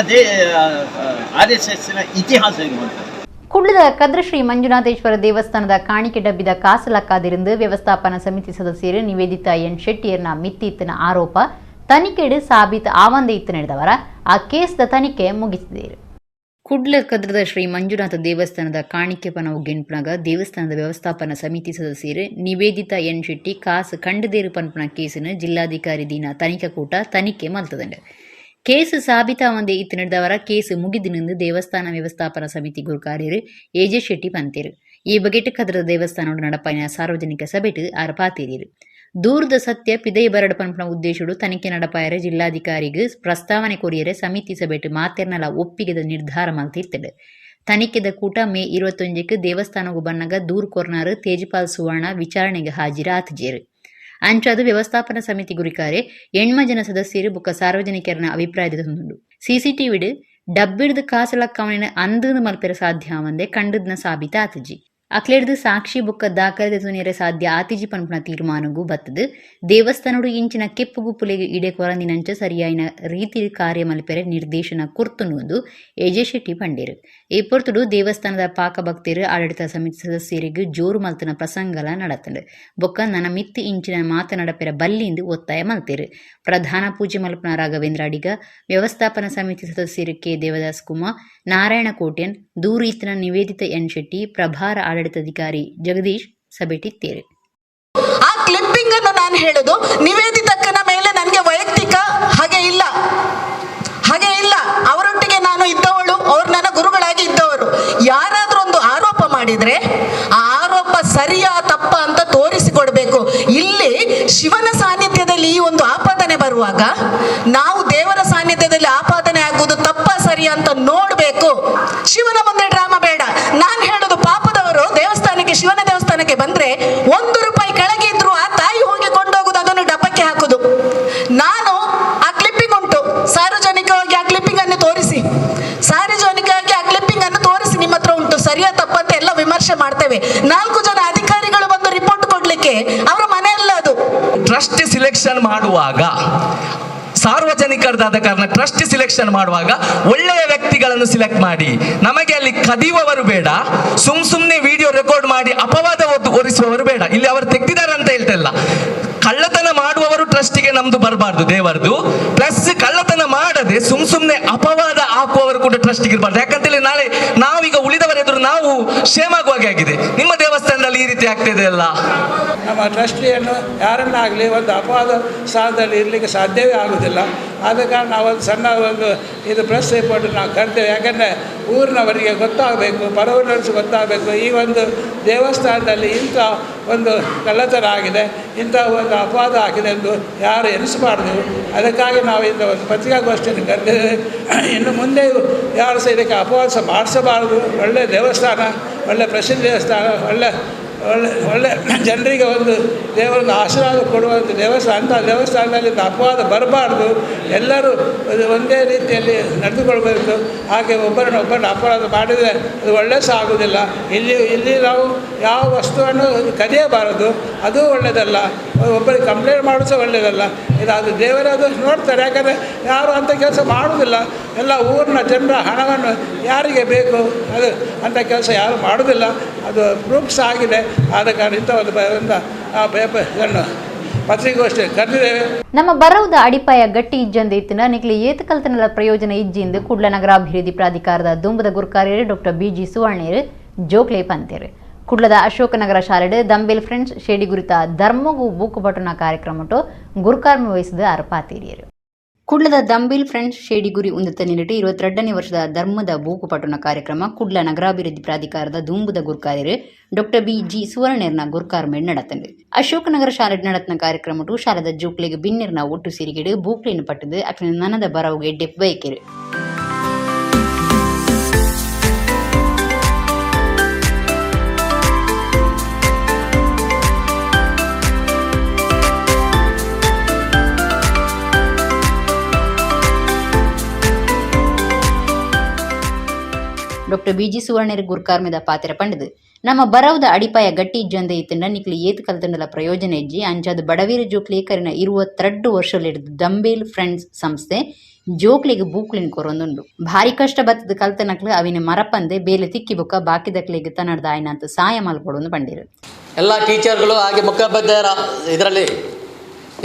RSSನ ಇತಿಹಾಸ ಇರುವಂಥದ್ದು. ಕುಡ್ಲದ ಕದ್ರಶ್ರೀ ಮಂಜುನಾಥೇಶ್ವರ ದೇವಸ್ಥಾನದ ಕಾಣಿಕೆ ಡಬ್ಬಿದ ಕಾಸಲಕ್ಕಾದಿருந்து ವ್ಯವಸ್ಥಾಪನಾ ಸಮಿತಿ ಸದಸ್ಯರು ನಿವೇದಿತಾ ಎನ್ ಶೆಟ್ಟಿಯರ್ನ ಮಿತ್ತಿತ್ತಿನ ಆರೋಪ ತನಿಖೆಡು ಸಾಬೀತು ಆವಂದೆ ಇತ್ತು ನಡೆದವರ ಆ ಕೇಸ್ದ ತನಿಖೆ ಮುಗಿಸಿದರು. ಕುಡ್ಲ ಕದ್ರದ ಶ್ರೀ ಮಂಜುನಾಥ ದೇವಸ್ಥಾನದ ಕಾಣಿಕೆ ಪನವು ಗೆಣಪನಾಗ ದೇವಸ್ಥಾನದ ವ್ಯವಸ್ಥಾಪನಾ ಸಮಿತಿ ಸದಸ್ಯರು ನಿವೇದಿತಾ ಎನ್ ಶೆಟ್ಟಿ ಕಾಸು ಕಂಡದೇರು ಪನ್ಪನ ಕೇಸಿನ ಜಿಲ್ಲಾಧಿಕಾರಿ ದೀನ ತನಿಖಾ ಕೂಟ ತನಿಖೆ ಮಲ್ತದಂಡು. ಕೇಸು ಸಾಬೀತಾವಂದೆ ಇತ್ತು ನಡೆದವರ ಕೇಸು ಮುಗಿದಿನಿಂದ ದೇವಸ್ಥಾನ ವ್ಯವಸ್ಥಾಪನಾ ಸಮಿತಿ ಗುರುಕಾರ್ಯರು ಎಜೆ ಶೆಟ್ಟಿ ಪಂತೇರು. ಈ ಬಗೆಟ್ ಕದ್ರದ ದೇವಸ್ಥಾನೋಡು ನಡಪಾಯಿನ ಸಾರ್ವಜನಿಕ ಸಭೆಟು ಆರ್ ಪಾತೇರಿರು. ದೂರದ ಸತ್ಯ ಪಿದೈ ಬರಡ್ ಪನ್ಪನ ಉದ್ದೇಶಡು ತನಿಖೆ ನಡಪಾಯರೆ ಜಿಲ್ಲಾಧಿಕಾರಿಗೆ ಪ್ರಸ್ತಾವನೆ ಕೊರಿಯರೆ ಸಮಿತಿ ಸಭೆಟು ಮಾತೆರ್ನಲ ಒಪ್ಪಿಗೆದ ನಿರ್ಧಾರ ಮಲ್ತಿರ್ತದೆ. ತನಿಖೆದ ಕೂಟ ಮೇ 21ಕ್ಕೆ ದೇವಸ್ಥಾನಗೂ ಬನ್ನಗ ದೂರು ಕೊರ್ನಾರು ತೇಜ್ಪಾಲ್ ಸುವರ್ಣ ವಿಚಾರಣೆಗೆ ಹಾಜಿರಾತಜೇರು. ಅಂಚಾದು ವ್ಯವಸ್ಥಾಪನಾ ಸಮಿತಿ ಗುರಿಕಾರೆ 8 ಜನ ಸದಸ್ಯರು ಬೊಕ್ಕ ಸಾರ್ವಜನಿಕರನ ಅಭಿಪ್ರಾಯದ ತಂದುಂಡು. ಸಿಸಿಟಿವಿಡು ಡಬ್ಬಿಡ್ದು ಕಾಸಲಕ್ಕವನ ಅಂದನ್ನು ಮಲ್ಪೆರ ಸಾಧ್ಯ ಆವಂದೆ ಕಂಡದ್ನ ಸಾಬೀತ ಆತಜಿ. ಅಕ್ಲೆಡ್ದು ಸಾಕ್ಷಿ ಬೊಕ್ಕ ದಾಖಲೆ ತುನಿಯರೆ ಸಾಧ್ಯ ಆತಿಜಿ ಪನ್ಪುನ ತೀರ್ಮಾನಗೂ ಬತ್ತದು. ದೇವಸ್ಥಾನಡು ಇಂಚಿನ ಕೆಪ್ಪು ಗುಪ್ಪುಲೆಗೆ ಇಡೆ ಕೊರಂದಿನಂಚ ಸರಿಯಾಯಿನ ರೀತಿ ಕಾರ್ಯ ಮಲ್ಪೆರೆ ನಿರ್ದೇಶನ ಕೊರ್ತುನುಂದು ಎಜೆ ಶೆಟ್ಟಿ ಪಂಡೇರು. ಈ ಪೊರ್ತುಡು ದೇವಸ್ಥಾನದ ಪಾಕ ಭಕ್ತರು ಆಡಳಿತ ಸಮಿತಿ ಸದಸ್ಯರಿಗೆ ಜೋರು ಮಲ್ತನ ಪ್ರಸಂಗಲ ನಡತಂಡು. ಬೊಕ್ಕ ನನ ಮಿತ್ತು ಇಂಚಿನ ಮಾತನಾಡಪೆರ ಬಲ್ಲಿಂದು ಒತ್ತಾಯ ಮಲ್ತೇರು. ಪ್ರಧಾನ ಪೂಜೆ ಮಲ್ಪನ ರಾಘವೇಂದ್ರ ಅಡಿಗ, ವ್ಯವಸ್ಥಾಪನಾ ಸಮಿತಿ ಸದಸ್ಯರು ಕೆ ದೇವದಾಸ್ ಕುಮಾರ್, ನಾರಾಯಣ ಕೋಟ್ಯನ್, ದೂರೀತನ ನಿವೇದಿತ ಎನ್ ಶೆಟ್ಟಿ, ಪ್ರಭಾರ ಆಡಳಿತಾಧಿಕಾರಿ ಜಗದೀಶ್ ಸಭೆಟಿತ್ತೇರು. ಆ ಕ್ಲಿಪ್ಪಿಂಗ್ ಅನ್ನು ನಾನು ಹೇಳುದು ನಿವೇದಿತಕ್ಕನ ಮೇಲೆ ನನಗೆ ವೈಯಕ್ತಿಕ ಹಾಗೆ ಇಲ್ಲ, ಹಾಗೆ ಇಲ್ಲ. ಅವರೊಟ್ಟಿಗೆ ನಾನು ಇದ್ದವಳು, ಅವ್ರು ನನ್ನ ಗುರುಗಳಾಗಿ ಇದ್ದವರು. ಯಾರಾದ್ರೂ ಒಂದು ಆರೋಪ ಮಾಡಿದ್ರೆ ಆ ಆರೋಪ ಸರಿಯಾ ತಪ್ಪ ಅಂತ ತೋರಿಸಿಕೊಡ್ಬೇಕು. ಇಲ್ಲಿ ಶಿವನ ಸಾನ್ನಿಧ್ಯದಲ್ಲಿ ಈ ಒಂದು ಆಪಾದನೆ ಬರುವಾಗ ನಾವು ದೇವರ ಸಾನ್ನಿಧ್ಯದಲ್ಲಿ ಆಪಾದನೆ ಆಗುವುದು ತಪ್ಪ ಸರಿಯಾ ಅಂತ ನೋಡ್ಬೇಕು. ಶಿವನ ಮುಂದೆ ಡ್ರಾಮಾ ಬೇಡ. ನಾನು ಹೇಳುದು ಪಾಪದವರು ದೇವಸ್ಥಾನಕ್ಕೆ, ಶಿವನ ದೇವಸ್ಥಾನಕ್ಕೆ ಬಂದ್ರೆ 1 ರೂಪಾಯಿ ಕೆಳಗೆ ಇದ್ರು ಆ ತಾಯಿ ಹೋಗಿ ಕೊಂಡೋಗುದು, ಅದನ್ನು ಡಬ್ಬಕ್ಕೆ ಹಾಕುದು. ನಾನು ಆ ಕ್ಲಿಪ್ಪಿಂಗ್ ಉಂಟು, ಸಾರ್ವಜನಿಕವಾಗಿ ಆ ಕ್ಲಿಪ್ಪಿಂಗ್ ಅನ್ನು ತೋರಿಸಿ, ಸಾರ್ವಜನಿಕವಾಗಿ ಆ ಕ್ಲಿಪ್ಪಿಂಗ್ ಅನ್ನು ತೋರಿಸಿ, ನಿಮ್ಮ ಹತ್ರ ಉಂಟು ಸರಿಯಾ ತಪ್ಪಂತ ಎಲ್ಲ ವಿಮರ್ಶೆ ಮಾಡ್ತೇವೆ. 4 ಜನ ಅಧಿಕಾರಿಗಳು ಬಂದು ರಿಪೋರ್ಟ್ ಕೊಡ್ಲಿಕ್ಕೆ ಅವರ ಮನೆಯಲ್ಲ ಅದು. ಟ್ರಸ್ಟ್ ಸಿಲೆಕ್ಷನ್ ಮಾಡುವಾಗ ಸಾರ್ವಜನಿಕರದಾದ ಕಾರಣ ಟ್ರಸ್ಟ್ ಸಿಲೆಕ್ಷನ್ ಮಾಡುವಾಗ ಒಳ್ಳೆಯ ವ್ಯಕ್ತಿಗಳನ್ನು ಸಿಲೆಕ್ಟ್ ಮಾಡಿ. ನಮಗೆ ಅಲ್ಲಿ ಕದಿಯುವವರು ಬೇಡ, ಸುಮ್ಮನೆ ವಿಡಿಯೋ ರೆಕಾರ್ಡ್ ಮಾಡಿ ಅಪವಾದ ಹೊರಿಸುವವರು ಬೇಡ. ಇಲ್ಲಿ ಅವರು ತೆಗ್ದಿದ್ದಾರೆ ಅಂತ ಹೇಳ್ತಾ ಇಲ್ಲ. ಕಳ್ಳತನ ಮಾಡುವವರು ಟ್ರಸ್ಟಿಗೆ ನಮ್ದು ಬರಬಾರ್ದು ದೇವರದು. ಪ್ಲಸ್ ಕಳ್ಳತನ ಮಾಡದೆ ಸುಮ್ಮನೆ ಅಪವಾದ ಹಾಕುವವರು ಕೂಡ ಟ್ರಸ್ಟಿಗೆ ಇರಬಾರ್ದು. ಯಾಕಂತೇಳಿ ನಾಳೆ ನಾವೀಗ ಉಳಿದವರ ಎದುರು ನಾವು ಶೇಮ್ ಆಗುವಾಗೆ ಆಗಿದೆ. ನಿಮ್ಮ ದೇವಸ್ಥಾನದಲ್ಲಿ ಈ ರೀತಿ ಆಗ್ತಿದೆ ಅಲ್ಲ. ನಮ್ಮ ಟ್ರಸ್ಟಿಯನ್ನು ಯಾರನ್ನಾಗಲಿ ಒಂದು ಅಪವಾದ ಸ್ಥಾನದಲ್ಲಿ ಇರಲಿಕ್ಕೆ ಸಾಧ್ಯವೇ ಆಗುವುದಿಲ್ಲ. ಆದ ಕಾರಣ ನಾವೊಂದು ಸಣ್ಣ ಒಂದು ಇದು ಪ್ರೆಸ್ ರಿಪೋರ್ಟ್ ನಾವು ಕರಿತೇವೆ. ಯಾಕಂದರೆ ಊರಿನವರಿಗೆ ಗೊತ್ತಾಗಬೇಕು, ಪರವೂರಿನವ್ರಿಗೆ ಗೊತ್ತಾಗಬೇಕು, ಈ ಒಂದು ದೇವಸ್ಥಾನದಲ್ಲಿ ಇಂಥ ಒಂದು ಕಳ್ಳತನ ಆಗಿದೆ, ಇಂಥ ಒಂದು ಅಪವಾದ ಆಗಿದೆ ಎಂದು ಯಾರು ಎನಿಸಬಾರ್ದು. ಅದಕ್ಕಾಗಿ ನಾವು ಇಂಥ ಒಂದು ಪತ್ರಿಕಾಗೋಷ್ಠಿಯನ್ನು ಕರೆದಿದ್ದೇವೆ. ಇನ್ನು ಮುಂದೆ ಯಾರು ಸಹ ಇದಕ್ಕೆ ಅಪವಾದ ಮಾಡಿಸಬಾರ್ದು. ಒಳ್ಳೆಯ ದೇವಸ್ಥಾನ, ಒಳ್ಳೆಯ ಪ್ರಸಿದ್ಧ ದೇವಸ್ಥಾನ, ಒಳ್ಳೆ ಒಳ್ಳೆ ಒಳ್ಳೆ ಜನರಿಗೆ ಒಂದು ದೇವರನ್ನು ಆಶೀರ್ವಾದ ಕೊಡುವಂಥ ದೇವಸ್ಥಾನ. ಅಂಥ ದೇವಸ್ಥಾನದಲ್ಲಿ ಅಪವಾದ ಬರಬಾರ್ದು. ಎಲ್ಲರೂ ಒಂದೇ ರೀತಿಯಲ್ಲಿ ನಡೆದುಕೊಳ್ಬೇಕು. ಹಾಗೆ ಒಬ್ಬರನ್ನ ಅಪರಾಧ ಮಾಡಿದರೆ ಅದು ಒಳ್ಳೆಯ ಸಹ ಆಗುವುದಿಲ್ಲ. ಇಲ್ಲಿ ಇಲ್ಲಿ ನಾವು ಯಾವ ವಸ್ತುವನ್ನು ಕದಿಯಬಾರದು, ಅದು ಒಳ್ಳೆಯದಲ್ಲ. ಒಬ್ಬರಿಗೆ ಕಂಪ್ಲೇಂಟ್ ಮಾಡೋದು ಸಹ ಒಳ್ಳೆಯದಲ್ಲ. ಇದು ಅದು ದೇವರೇ ಅದು ನೋಡ್ತಾರೆ. ಯಾಕಂದರೆ ಯಾರು ಅಂಥ ಕೆಲಸ ಮಾಡುವುದಿಲ್ಲ. ಎಲ್ಲ ಊರಿನ ಜನರ ಹಣವನ್ನು ಯಾರಿಗೆ ಬೇಕು ಅದು ಅಂಥ ಕೆಲಸ ಯಾರು ಮಾಡುವುದಿಲ್ಲ. ಅದು ಪ್ರೂಫ್ಸ್ ಆಗಿದೆ. ಆದ ಕಾರಣ ಇಂಥ ಒಂದು ಆ ಪೇಪರ್ ಇದನ್ನು ಪತ್ರಿಕಾಗೋಷ್ಠಿ ಕರೆದಿದ್ದೇವೆ. ನಮ್ಮ ಬರವುದ ಅಡಿಪಾಯ ಗಟ್ಟಿ ಇಜ್ಜಂದೆ ಇತ್ತಿನ ನಿಕ್ಲಿ ಏತ ಕಲ್ತನಲ ಪ್ರಯೋಜನ ಇಜ್ಜಿಂದು ಕುಡ್ಲ ನಗರಾಭಿವೃದ್ಧಿ ಪ್ರಾಧಿಕಾರದ ದುಂಬದ ಗುರ್ಕಾರ್ಯರು ಡಾಕ್ಟರ್ ಬಿಜಿ ಸುವರ್ಣೇರು ಜೋಕ್ಲೆ ಪಂತೇರು. ಕುಡ್ಲದ ಅಶೋಕನಗರ ಶಾಲೆಡ್ ದಂಬೇಲ್ ಫ್ರೆಂಡ್ಸ್ ಶೇಡಿ ಗುರಿತ ಧರ್ಮಗು ಬೂಕುಪಟುನ ಕಾರ್ಯಕ್ರಮಟು ಗುರುಕಾರ್ಮ ವಹಿಸಿದ ಅರ್ಪಾತೀರಿಯರು. ಕುಡ್ಲದ ದಂಬೇಲ್ ಫ್ರೆಂಡ್ಸ್ ಶೇಡಿಗುರಿ ಉಂದತ ನಿಲುಟು 22ನೇ ವರ್ಷದ ಧರ್ಮದ ಬೂಕುಪಟುನ ಕಾರ್ಯಕ್ರಮ ಕುಡ್ಲ ನಗರಾಭಿವೃದ್ಧಿ ಪ್ರಾಧಿಕಾರದ ದುಂಬುದ ಗುರ್ಕಾರ್ಯರು ಡಾಕ್ಟರ್ ಬಿ ಜಿ ಸುವರ್ಣೇರ್ನ ಗುರ್ಕಾರ್ಮೇಡ್ ನಡತಂಡು. ಅಶೋಕನಗರ ಶಾಲೆಡ್ ನಡತನ ಕಾರ್ಯಕ್ರಮಟು ಶಾಲೆದ ಜೋಕ್ಲೆಗ್ ಬಿನ್ನೆರ್ನ ಒಟ್ಟು ಸಿರಿಗೆಡು ಬೂಕ್ಲೇನು ಪಟ್ಟದು ಅಕ್ಲಿನ ನನದ ಬರವುಗೆ ಎಡ್ಡೆಪ್ ಬಯಕೆರು. ಡಾಕ್ಟರ್ ಬಿಜಿ ಸುವರ್ಣೇರ್ ಗುರ್ಕಾರ್ಮೆದ ಪಾತ್ರ ಪಂಡದು ನಮ್ಮ ಬರವುದ ಅಡಿಪಾಯ ಗಟ್ಟಿ ಇಜ್ಜಂದೆ ಇತ್ತಂಡ ನಿಕ್ಲಿ ಏತ್ ಕಲ್ತಂಡಲ ಪ್ರಯೋಜನ ಇಜ್ಜಿ ಅಂಚಾದ ಬಡವೀರ ಜೋಕ್ಲಿ ಕರಿನ 22 ವರ್ಷಲಿಡ್ದು ದಂಬೇಲ್ ಫ್ರೆಂಡ್ಸ್ ಸಂಸ್ಥೆ ಜೋಕ್ಲಿಗೆ ಬೂಕ್ಲಿನ್ ಕೊರೊಂದುಂಡು. ಭಾರಿ ಕಷ್ಟ ಬತ್ತದ ಕಲ್ತನಕ್ಲು ಅವಿನ ಮರಪಂದೆ ಬೇಲೆ ತಿಕ್ಕಿ ಬೊಕ್ಕ ಬಾಕಿದಕ್ಲಿಗೆ ತನ್ನಡ್ದ ಆಯ್ನಂತ ಸಾಯ ಮಲ್ಪಡೊಂದು ಪಂಡಿರು. ಎಲ್ಲ ಟೀಚರ್ಗಳು ಹಾಗೆ ಮುಖ್ಯೋಪಾಧ್ಯಾಯರ ಇದರಲ್ಲಿ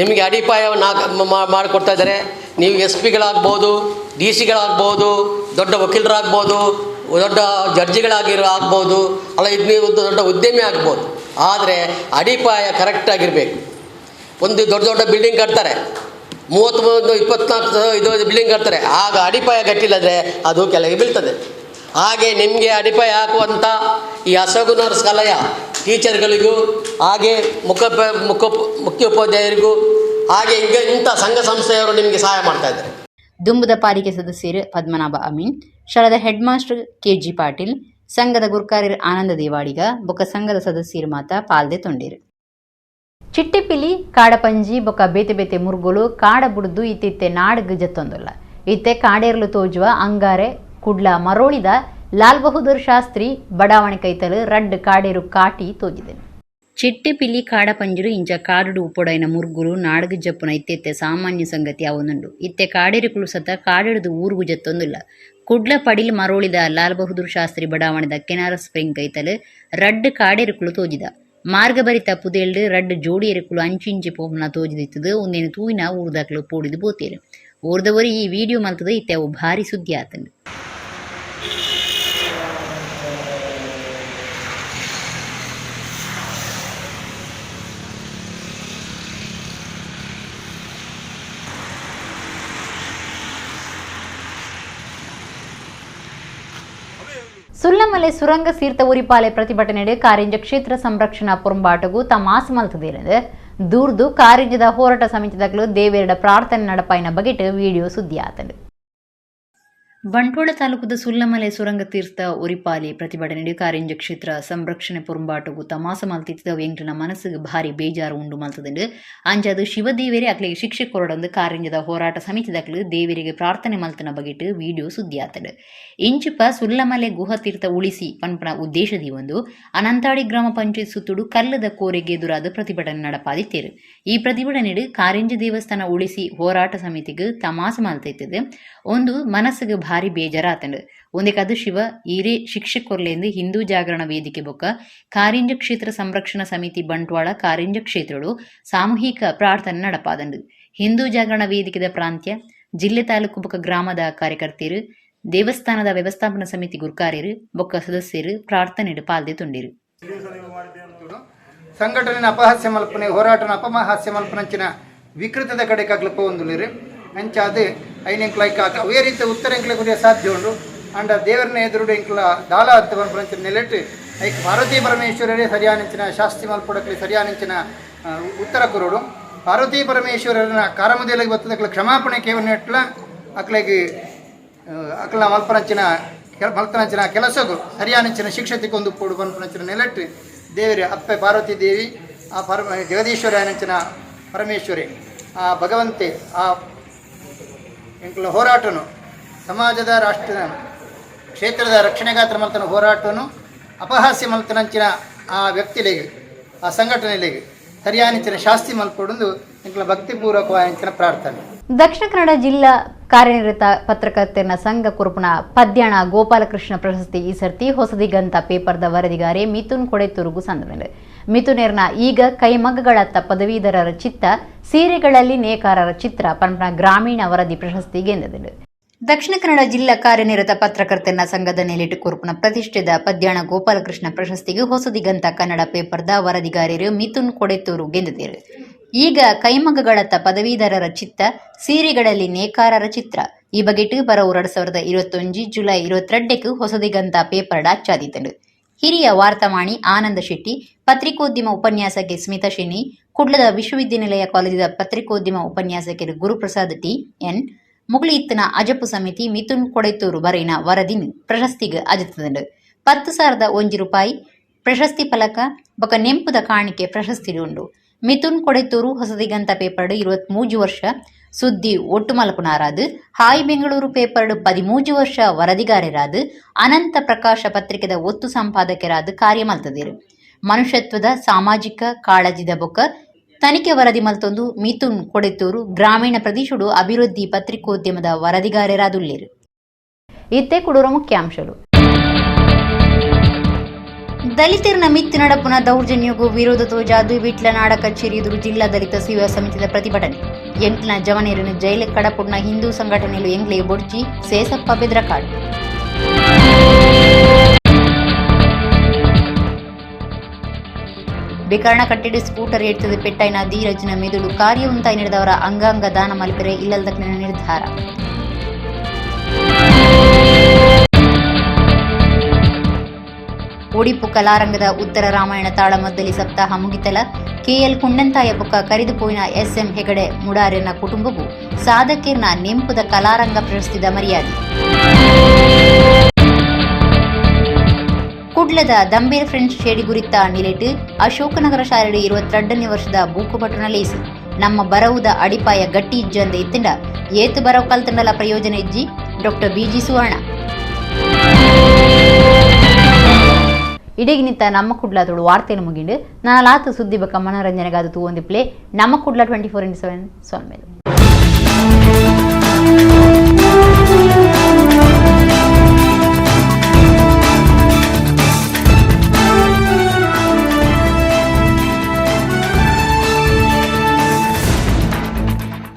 ನಿಮಗೆ ಅಡಿಪಾಯವನ್ನು ಮಾಡಿಕೊಡ್ತಾ ಇದ್ದಾರೆ. ನೀವು ಎಸ್ ಪಿಗಳಾಗ್ಬೋದು, ಡಿ ಸಿಗಳಾಗ್ಬೋದು, ದೊಡ್ಡ ವಕೀಲರಾಗ್ಬೋದು, ದೊಡ್ಡ ಜಡ್ಜಿಗಳಾಗಿರೋ ಆಗ್ಬೋದು, ಅಲ್ಲ ಇದು ನೀವು ದೊಡ್ಡ ಉದ್ಯಮಿ ಆಗ್ಬೋದು. ಆದರೆ ಅಡಿಪಾಯ ಕರೆಕ್ಟಾಗಿರಬೇಕು. ಒಂದು ದೊಡ್ಡ ದೊಡ್ಡ ಬಿಲ್ಡಿಂಗ್ ಕಟ್ತಾರೆ, 33 24 ಇದು ಬಿಲ್ಡಿಂಗ್ ಕಟ್ತಾರೆ, ಆಗ ಅಡಿಪಾಯ ಗಟ್ಟಿಲ್ಲದ್ರೆ ಅದು ಕೆಳಗೆ ಬೀಳ್ತದೆ. ಹಾಗೆ ನಿಮಗೆ ಅಡಿಪಾಯ ಹಾಕುವಂಥ ಈ ಅಶೋಕನಗರ ಶಾಲೆಯ ಟೀಚರ್ಗಳಿಗೂ, ಹಾಗೆ ಮುಖ್ಯೋಪಾಧ್ಯಾಯರಿಗೂ, ಹಾಗೆ ಈಗ ಇಂಥ ಸಂಘ ಸಂಸ್ಥೆಯವರು ನಿಮಗೆ ಸಹಾಯ ಮಾಡ್ತಾ ಇದ್ದಾರೆ. ದುಂಬುದ ಪಾಲಿಕೆ ಸದಸ್ಯರು ಪದ್ಮನಾಭ ಅಮೀನ್, ಶಾಲೆದ head master K G Patil, ಸಂಘದ ಗುರ್ಕಾರ್ಯರು ಆನಂದ ದೇವಾಡಿಗ ಬೊಕ್ಕ ಸಂಘದ ಸದಸ್ಯರು ಮಾತ ಪಾಲ್ದೆ ತೊಂಡಿರು. ಚಿಟ್ಟಿಪಿಲಿ ಕಾಡಪಂಜಿ ಬೊಕ್ಕ ಬೇತೆ ಬೇತೆ ಮುರ್ಗುಲು ಕಾಡ ಬುಡ್ದು ಇತ್ತಿತ್ತೆ ನಾಡ್ಗ್ ಜತ್ತೊಂದುಲ್ಲ. ಇತ್ತೆ ಕಾಡೇರ್ಲು ತೋಜುವ ಅಂಗಾರೆ ಕುಡ್ಲ ಮರೋಳಿದ ಲಾಲ್ ಬಹದ್ದೂರ್ ಶಾಸ್ತ್ರಿ ಬಡಾವಣೆ ಕೈತಲು ರಡ್ಡ್ ಕಾಡೇರು ಕಾಟಿ ತೋಜಿದೆ. ಚಿಟ್ಟೆಪಿಲಿ ಕಾಡಪಂಜಿರು ಇಂಚ ಕಾಡುಡು ಉಪ್ಪೊಡೈನ ಮುರ್ಗುಲು ನಾಡ್ಗ್ ಜಪ್ಪುನ ಇತ್ತೆತ್ತೆ ಸಾಮಾನ್ಯ ಸಂಗತಿ ಅವನುಂಡು. ಇತ್ತೆ ಕಾಡೇರುಕುಲು ಸತ ಕಾಡಿಡ್ದು ಊರುಗು ಜತ್ತೊಂದುಲ್ಲ. ಕುಡ್ಲ ಪಡಿಲ್ ಮರೋಳಿದ ಲಾಲ್ ಬಹದ್ದೂರ್ ಶಾಸ್ತ್ರಿ ಬಡಾವಣೆದ ಕೆನಾರ ಸ್ಪ್ರಿಂಗ್ ಕೈತಲು ರಡ್ಡ್ ಕಾಡೇರುಕುಲು ತೋಜಿದ. ಮಾರ್ಗ ಬರಿತ ಪುದೇಲ್ಡ್ ರಡ್ಡ್ ಜೋಡಿ ಎರುಕುಲು ಅಂಚಿಂಚಿ ಪೋಪುನ ತೋಜಿದಿತ್ತದು. ಒಂದೇನು ತೂಯಿನ ಊರ್ದಾಕ್ಲು ಪೋಡಿದು ಪೋತೇರು. ಊರ್ದವರು ಈ ವಿಡಿಯೋ ಮಲ್ತದ ಇತ್ತೆ ಅವು ಭಾರಿ ಸುದ್ದಿ ಆತಂಡು. ಸುಲ್ಲಮಲೆ ಸುರಂಗ ಸೀರ್ತ ಉರಿಪಾಲೆ ಪ್ರತಿಭಟನೆಡೆ ಕಾರಿಂಜ ಕ್ಷೇತ್ರ ಸಂರಕ್ಷಣಾ ಪೊರಂಬಾಟಗೂ ತಮಾಸು ಮಲ್ತದೇನದು ದೂರ್ದು ಕಾರಿಂಜದ ಹೋರಾಟ ಸಮಿತಿದಾಗಲು ದೇವೇರಡ ಪ್ರಾರ್ಥನೆ ನಡಪಾಯಿನ ಬಗೆಟ್ ವಿಡಿಯೋ ಸುದ್ದಿ ಆತಂಡು. ಬಂಟ್ವಾಳ ತಾಲೂಕುದ ಸುಲ್ಲಮಲೆ ಸುರಂಗ ತೀರ್ಥ ಉರಿಪಾಲಿ ಪ್ರತಿಭಟನೆಡು ಕಾರಿಂಜ ಕ್ಷೇತ್ರ ಸಂರಕ್ಷಣೆ ಪೊರಂಬಾಟಗೂ ತಮಾಸ ಮಲ್ತಿದ್ದ ಎಂಕ್ಲಿನ ಮನಸ್ಸಿಗೆ ಭಾರಿ ಬೇಜಾರು ಉಂಡು ಮಲ್ತದಂಡು. ಅಂಚಾದು ಶಿವದೇವರೇ ಅಕ್ಲಿಗೆ ಶಿಕ್ಷೆ ಕೊರಡಂದು ಕಾರಿಂಜದ ಹೋರಾಟ ಸಮಿತಿದಾಕ್ಲು ದೇವರಿಗೆ ಪ್ರಾರ್ಥನೆ ಮಲ್ತನ ಬಗೆಟ್ ವಿಡಿಯೋ ಸುದ್ದಿ ಆತಂಡು. ಇಂಚಿಪ ಸುಲ್ಲಮಲೆ ಗುಹ ತೀರ್ಥ ಉಳಿಸಿ ಪನ್ಪನ ಉದ್ದೇಶದಿ ಒಂದು ಅನಂತಾಡಿ ಗ್ರಾಮ ಪಂಚಾಯತ್ ಸುತ್ತುಡು ಕಲ್ಲದ ಕೋರೆಗೆ ಎದುರಾದ ಪ್ರತಿಭಟನೆ ನಡಪಾದಿತ್ತೇರು. ಈ ಪ್ರತಿಭಟನೆಡು ಕಾರಿಂಜ ದೇವಸ್ಥಾನ ಉಳಿಸಿ ಹೋರಾಟ ಸಮಿತಿಗೆ ತಮಾಸ ಮಲ್ತೈತದೆ. ಒಂದು ಮನಸ್ಸಿಗೆ ಭಾರಿ ಬೇಜಾರಾತಂಡು. ಒಂದೇಕಾದು ಶಿವ ಈರೇ ಶಿಕ್ಷೆ ಕೊರ್ಲೆಂದು ಹಿಂದೂ ಜಾಗರಣ ವೇದಿಕೆ ಬೊಕ್ಕ ಕಾರಿಂಜ ಕ್ಷೇತ್ರ ಸಂರಕ್ಷಣಾ ಸಮಿತಿ ಬಂಟ್ವಾಳ ಕಾರಿಂಜ ಕ್ಷೇತ್ರಡು ಸಾಮೂಹಿಕ ಪ್ರಾರ್ಥನೆ ನಡಪಾದಂಡು. ಹಿಂದೂ ಜಾಗರಣ ವೇದಿಕೆದ ಪ್ರಾಂತ್ಯ ಜಿಲ್ಲೆ ತಾಲೂಕು ಬೊಕ್ಕ ಗ್ರಾಮದ ಕಾರ್ಯಕರ್ತೆಯರು ದೇವಸ್ಥಾನದ ವ್ಯವಸ್ಥಾಪನಾ ಸಮಿತಿ ಗುರ್ಕಾರ್ಯರು ಬೊಕ್ಕ ಸದಸ್ಯರು ಪ್ರಾರ್ಥನೆಡು ಪಾಲ್ದೆ ತುಂಡಿರು. ಸಂಘಟನೆ ಅಪಹಾಸ್ಯ ಮಲ್ಪನೆ ಹೋರಾಟನ ಅಪಹಾಸ್ಯ ಮಲ್ಪನಂಚಿನ ವಿಕೃತದ ಕಡೆ ಕಗ್ಲಪ್ಪ ಒಂದುಲಿರು ಅಂಚಾದ ಐನೆಂಕ್ಲ ಅವೇ ರೀತಿ ಉತ್ತರ ಎಂಕ್ಲೆ ಕುರಿಯ ಸಾಧ್ಯ ಉಂಡು. ಅಂಡ ದೇವರನ್ನ ಎದುರುಡು ಎಂಕ್ಲ ದಾಲ ಅತ್ತ ಪನ್ಪುನಂಚಿನ ನೆಲೆಟ್ ಐಕ್ ಪಾರ್ವತಿ ಪರಮೇಶ್ವರರೇ ಸರಿಯಾನಂಚಿನ ಶಾಸ್ತಿ ಮಲ್ಪೊಡಕ್ಲಿ ಸರಿಯಾನಂಚಿನ ಉತ್ತರ ಕೊರಡು. ಪಾರ್ವತಿ ಪರಮೇಶ್ವರನ ಕಾರಮುದೇಲಿಗೆ ಬತ್ತದಕ್ಲ ಕ್ಷಮಾಪಣೆ ಕೇವಲ ಅಕ್ಲೆಗೆ ಅಕ್ಲ ಮಲ್ಪನಂಚಿನ ಮಲ್ತನಂಚಿನ ಕೆಲಸಗು ಸರಿಯಾನಂಚಿನ ಶಿಕ್ಷೆ ತಿಕ್ಕೊಂದು ಪೋಡು ಪನ್ಪುನಂಚಿನ ನೆಲೆಟ್ ದೇವರೇ ಅಪ್ಪೆ ಪಾರ್ವತಿ ದೇವಿ ಆ ಪರಮ ಜಗದೀಶ್ವರ ಆನಂಚಿನ ಪರಮೇಶ್ವರಿ ಆ ಭಗವಂತೆ ಆ ಎಂಕ್ಲ ಹೋರಾಟನು ಸಮಾಜದ ರಾಷ್ಟ್ರ ಕ್ಷೇತ್ರದ ರಕ್ಷಣೆಗಾತ್ರ ಮಲ್ತನ ಹೋರಾಟನು ಅಪಹಾಸ್ಯ ಮಲ್ತನಂಚಿನ ಆ ವ್ಯಕ್ತಿಲಿಗೆ ಆ ಸಂಘಟನೆಲಿಗೆ ಸರಿಯಾನಿಂಚಿನ ಶಾಸ್ತಿ ಮಲ್ಪೊಡೊಂದು ಎಂಕ್ಲ ಭಕ್ತಿಪೂರ್ವಕವಾಯಿಂಚಿನ ಪ್ರಾರ್ಥನೆ. ದಕ್ಷಿಣ ಕನ್ನಡ ಜಿಲ್ಲಾ ಕಾರ್ಯನಿರತ ಪತ್ರಕರ್ತರ ಸಂಘ ಕುರುಪುನ ಪದ್ಯಾಣ ಗೋಪಾಲಕೃಷ್ಣ ಪ್ರಶಸ್ತಿ ಈ ಸರ್ತಿ ಹೊಸದಿಗಂತ ಪೇಪರ್ದ ವರದಿಗಾರೆ ಮಿಥುನ್ ಕೊಡೆತೂರುಗು ಸಂದಮೇಲೆ. ಮಿಥುನೇರ್ನ ಈಗ ಕೈಮಗ್ಗಗಳತ್ತ ಪದವೀಧರರ ಚಿತ್ತ ಸೀರೆಗಳಲ್ಲಿ ನೇಕಾರರ ಚಿತ್ರ ಪಂಪನ ಗ್ರಾಮೀಣ ವರದಿ ಪ್ರಶಸ್ತಿ ಗೆಂದದು. ದಕ್ಷಿಣ ಕನ್ನಡ ಜಿಲ್ಲಾ ಕಾರ್ಯನಿರತ ಪತ್ರಕರ್ತರ ಸಂಘದ ನೆಲೆಟು ಕೊರ್ಪುನ ಪ್ರತಿಷ್ಠಿತ ಪದ್ಯಾಣ ಗೋಪಾಲಕೃಷ್ಣ ಪ್ರಶಸ್ತಿಗೆ ಹೊಸದಿಗಂತ ಕನ್ನಡ ಪೇಪರ್ದ ವರದಿಗಾರರು ಮಿಥುನ್ ಕೊಡೆತೂರು ಗೆಂದಿದರು. ಈಗ ಕೈಮಗ್ಗಗಳತ್ತ ಪದವೀಧರರ ಚಿತ್ತ ಸೀರೆಗಳಲ್ಲಿ ನೇಕಾರರ ಚಿತ್ರ ಈ ಬಗೆಟ್ ಬರವು 2021 ಜುಲೈ 22ಕ್ಕೆ ಹೊಸದಿಗಂತ ಪೇಪರ್ಡ ಅಚ್ಚಾದಿತನು. ಹಿರಿಯ ವಾರ್ತಾಮಾಣಿ ಆನಂದ ಶೆಟ್ಟಿ, ಪತ್ರಿಕೋದ್ಯಮ ಉಪನ್ಯಾಸಕಿ ಸ್ಮಿತಾ ಶೆಣಿ, ಕುಡ್ಲದ ವಿಶ್ವವಿದ್ಯಾನಿಲಯ ಕಾಲೇಜಿದ ಪತ್ರಿಕೋದ್ಯಮ ಉಪನ್ಯಾಸಕರು ಗುರುಪ್ರಸಾದ್ ಟಿ ಎನ್ ಮುಗುಳಿತ್ತನ ಅಜಪು ಸಮಿತಿ ಮಿಥುನ್ ಕೊಡೆತೂರು ಬರೆಯಿನ ವರದಿನ್ ಪ್ರಶಸ್ತಿಗೆ ಅಜತದಂಡು. 10,001 ರೂಪಾಯಿ ಪ್ರಶಸ್ತಿ ಫಲಕ ಬೊಕ ನೆಂಪುದ ಕಾಣಿಕೆ ಪ್ರಶಸ್ತಿ ಉಂಡು. ಮಿಥುನ್ ಕೊಡೆತೂರು ಹೊಸದಿಗಂತ ಪೇಪರ್ಡ್ 23 ವರ್ಷ ಸುದ್ದಿ ಒಟ್ಟುಮಲಪುನಾರಾದು, ಹಾಯ್ ಬೆಂಗಳೂರು ಪೇಪರ್ಡ್ 13 ವರ್ಷ ವರದಿಗಾರರಾದು, ಅನಂತ ಪ್ರಕಾಶ ಪತ್ರಿಕೆದ ಒತ್ತು ಸಂಪಾದಕರಾದ ಕಾರ್ಯ ಮಲ್ತದಿರು. ಮನುಷ್ಯತ್ವದ ಸಾಮಾಜಿಕ ಕಾಳಜಿದ ಬೊಕ್ಕ ತನಿಖೆ ವರದಿ ಮಲ್ತೊಂದು ಮಿಥುನ್ ಕೊಡೆತೂರು ಗ್ರಾಮೀಣ ಪ್ರದೇಶಡು ಅಭಿವೃದ್ಧಿ ಪತ್ರಿಕೋದ್ಯಮದ ವರದಿಗಾರರಾದುಲ್ಲೇರು. ಇತ್ತೆ ಕುಡೂರ ಮುಖ್ಯಾಂಶಗಳು. ದಲಿತರನ ಮಿತ್ತು ನಡಪುನ ದೌರ್ಜನ್ಯಗೂ ವಿರೋಧ ತೋಜಾದು ವಿಟ್ಲ ನಾಡ ಕಚೇರಿ ಎದುರು ಜಿಲ್ಲಾ ದಲಿತ ಸೇವಾ ಸಮಿತಿದ ಪ್ರತಿಭಟನೆ. ಎಂಟ್ನ ಜವನೇರನ್ನು ಜೈಲು ಕಡಪುಡ್ನ ಹಿಂದೂ ಸಂಘಟನೆಲು ಎಂಗ್ಲೆ ಬೊಡ್ಚಿ ಸೇಸಪ್ಪ ಬೆದ್ರಕಾಡು. ಬಿಕರ್ಣ ಕಟ್ಟಿಡಿ ಸ್ಕೂಟರ್ ಎಡ್ತದ ಪೆಟ್ಟಾಯಿನ ಧೀರಜ್ನ ಮೆದುಳು ಕಾರ್ಯ ಉಂತಾಯಿ ನಡೆದವರ ಅಂಗಾಂಗ ದಾನ ಮಲ್ಪೆರೆ ಇಲ್ಲಲ್ದಕ್ಕಿನ ನಿರ್ಧಾರ. ಒಡಿಪು ಕಲಾರಂಗದ ಉತ್ತರ ರಾಮಾಯಣ ತಾಳಮದ್ದಲಿ ಸಪ್ತಾಹ ಮುಗಿತಲ ಕೆಎಲ್ ಕುಂಡಂತಾಯ ಬೊಕ್ಕ ಕರಿದುಪೋಯಿನ ಎಸ್ಎಂ ಹೆಗಡೆ ಮುಡಾರೆನ ಕುಟುಂಬವು ಸಾಧಕಿರ್ನ ನೆಂಪುದ ಕಲಾರಂಗ ಪ್ರಶಸ್ತಿದ ಮರ್ಯಾದೆ. ಕುಡ್ಲದ ದಂಬೇರ್ ಫ್ರೆಂಡ್ಸ್ ಶೇಡಿಗುರಿತ ನಿಲೆಟ್ ಅಶೋಕನಗರ ಶಾಲೆಡು 22ನೇ ವರ್ಷದ ಬೂಕುಪಟುನ ಲೇಸು. ನಮ್ಮ ಬರವುದ ಅಡಿಪಾಯ ಗಟ್ಟಿ ಇಜ್ಜಂದ ಇತ್ತಂಡ ಏತು ಬರವು ಕಲ್ತಂಡಲ ಪ್ರಯೋಜನ ಇಜ್ಜಿ. ಡಾಕ್ಟರ್ ಬಿಜಿ ಸುವರ್ಣ. ಇಡೀಗಿನಿತ ನಮ್ಮ ಕುಡ್ಲ ತೋಡು ವಾರ್ತೆಯನ್ನು ಮುಗಿಂಡು. ನಾನು ಲಾತು ಸುದ್ದಿ ಬಕ್ಕ ಮನೋರಂಜನೆಗಾದ ತೂ ಒಂದು ಪ್ಲೇ ನಮ್ಮ ಕುಡ್ಲ 24x7 ಸೊನ್ಮೇಲೆ.